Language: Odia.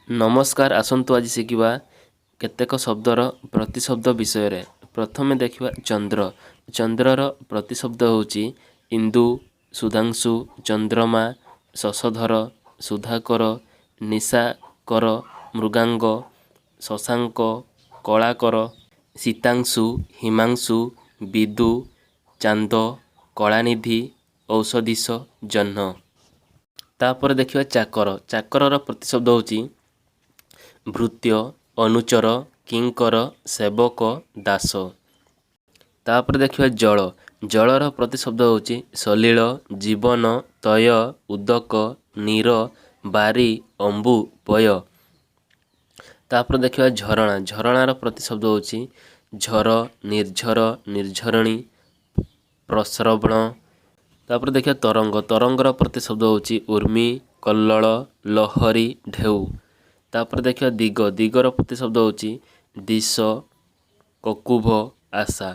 ନମସ୍କାର, ଆସନ୍ତୁ ଆଜି ଶିଖିବା କେତେକ ଶବ୍ଦର ପ୍ରତିଶବ୍ଦ ବିଷୟରେ। ପ୍ରଥମେ ଦେଖିବା ଚନ୍ଦ୍ର। ଚନ୍ଦ୍ରର ପ୍ରତିଶବ୍ଦ ହେଉଛି ଇନ୍ଦୁ, ସୁଧାଂଶୁ, ଚନ୍ଦ୍ରମା, ଶଶଧର, ସୁଧାକର, ନିଶାକର, ମୃଗାଙ୍ଗ, ଶଶାଙ୍କ, କଳାକର, ଶୀତାଂଶୁ, ହିମାଂଶୁ, ବିଦୁ, ଚାନ୍ଦ, କଳାନିଧି, ଔଷଧୀଶ, ଜହ୍ନ। ତାପରେ ଦେଖିବା ଚାକର। ଚାକରର ପ୍ରତିଶବ୍ଦ ହେଉଛି ଭୃତ୍ୟ, ଅନୁଚର, କିଙ୍କର, ସେବକ, ଦାସ। ତାପରେ ଦେଖିବା ଜଳ। ଜଳର ପ୍ରତିଶବ୍ଦ ହେଉଛି ସଲିଳ, ଜୀବନ, ତୟ, ଉଦକ, ନୀର, ବାରି, ଅମ୍ବୁ, ପୟ। ତାପରେ ଦେଖିବା ଝରଣା। ଝରଣାର ପ୍ରତିଶବ୍ଦ ହେଉଛି ଝର, ନିର୍ଝର, ନିର୍ଝରଣୀ, ପ୍ରସ୍ରବଣ। ତାପରେ ଦେଖିବା ତରଙ୍ଗ। ତରଙ୍ଗର ପ୍ରତିଶବ୍ଦ ହେଉଛି ଉର୍ମି, କଲ୍ଲୋଳ, ଲହରୀ, ଢେଉ। ତାପରେ ଦେଖିବା ଦିଗ। ଦିଗର ପ୍ରତିଶବ୍ଦ ହେଉଛି ଦିଶ, କକୁଭ, ଆଶା।